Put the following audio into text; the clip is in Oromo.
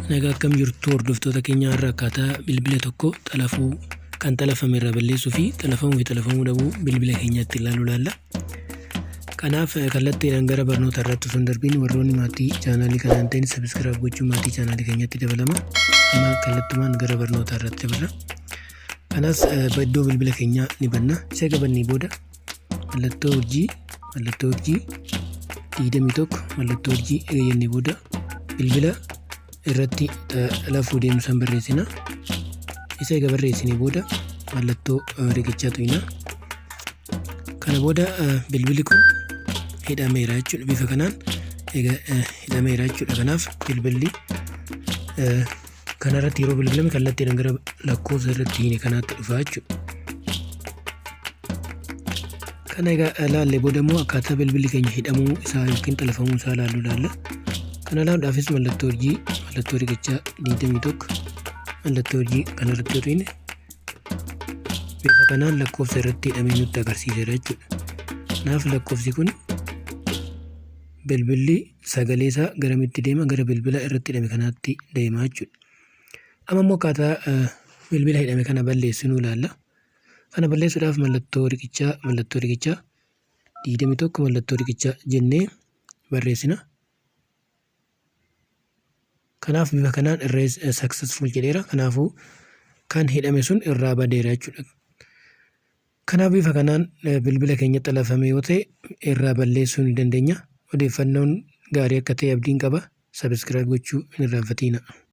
Nagaa akkam jirtu hordoftoota keenya? Har'a akkaataa bilbila tokko xalafuu, kan xalafame irraa balleessuu fi xalafamuu fi xalafamuu dhabuu bilbila keenyaatti ilaaluu ilaalla. Kanaaf kallattiidhaan gara barnoota irratti osoo hin darbiin, warroonni maatii chaanaalii kanaa hin ta'in subscribe gochuun maatii chaanaalii keenyatti dabalama. Amma kallattumaan gara barnoota irratti dabarra. Kanaas iddoo bilbila keenyaa ni banna. Isa qabannee booda mallattoo urjii mallattoo urjii 21 mallattoo urjii erga jennee booda bilbila irratti xalafuu deemsan barreessina. Isa eega barreessinee booda mallattoo riqichaa tuqna. Kana booda bilbilli kun hidhameera jechuudha. Bifa kanaan egaa hidhameera jechuudha. Kanaaf bilbilli kanarratti yeroo bilbilame kallattiidhaan gara lakkoofsa irratti hiine kanaatti dhufa jechuudha. Kana egaa ilaallee booda immoo akkaataa bilbilli keenya hidhamuu isaa yookiin xalafamuu isaa ilaaluu ilaalla. Kana ilaaluudhaafis mallattoo urjii mallattoo riqichaa 21 mallattoo urjii kanarratti yoo tuqne bifa kanaan lakkoofsa irratti hidhamee nutti agarsiiseera jechuudha. Kanaaf lakkoofsi kun bilbilli sagalee isaa garamitti deema? Gara bilbila irratti hidhame kanaatti deema jechuudha. Amma immoo akkaataa bilbila hidhame kana balleessinu ilaalla. Kana balleessuudhaaf mallattoo riqichaa mallattoo riqichaa 21 mallattoo riqichaa jennee barreessina. Kanaaf bifa kanaan erase successful jedheera. Kanaafuu kan hidhame sun irraa badeera jechuudha. Kanaaf bifa kanaan bilbila keenya xalafame yoo ta'e irraa balleessuu ni dandeenya. Odeeffannoon gaarii akka ta'e abdiin qaba. Subscribe gochuu hin irraanfatina.